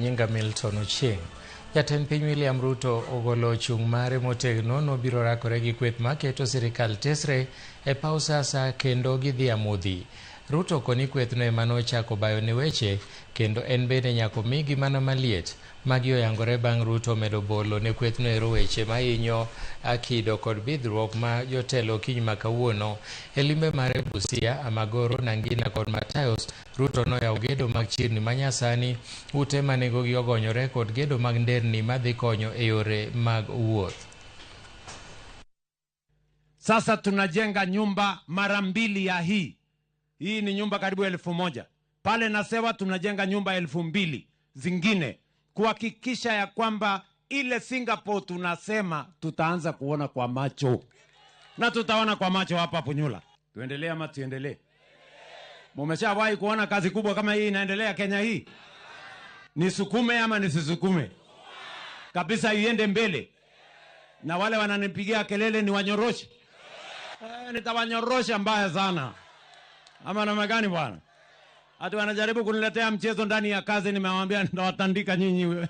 Nyinga Milton Ochieng. Jatend piny William Ruto ogolo chung' mare motegno nobiro rakore gi kweth maketo sirikal tesre e paw sasa kendo gidhi amodhi. Ruto koni kwethno ema nochako bayone weche kendo en bende nyaka omigi mana maliet. Magi oyangore bang' Ruto medo bolo ne kwethno ero weche mahinyo kido kod bidhruok ma jotelo okinyi ma kawuono. E limbe mare Busia, Amagoro, Nangina kod Matayos, Ruto noyawo gedo mag chirni manyasani, ute ma nengogi ogonyore kod gedo mag nderni madhi konyo e yore mag wuoth. Sasa tunajenga nyumba mara mbili ya hii. Hii ni nyumba karibu 1000. Pale Nasewa tunajenga nyumba 2000 zingine kuhakikisha ya kwamba ile Singapore tunasema tutaanza kuona kwa macho, na tutaona kwa macho hapa Punyula. Tuendelee ama tuendelee? Mumeshawahi kuona kazi kubwa kama hii inaendelea Kenya hii? Nisukume ama nisisukume? Kabisa iende mbele, na wale wananipigia kelele niwanyoroshe. Nitawanyorosha mbaya sana. Ama namna gani bwana? Hata wanajaribu kuniletea mchezo ndani ya kazi, nimewaambia nitawatandika nyinyi.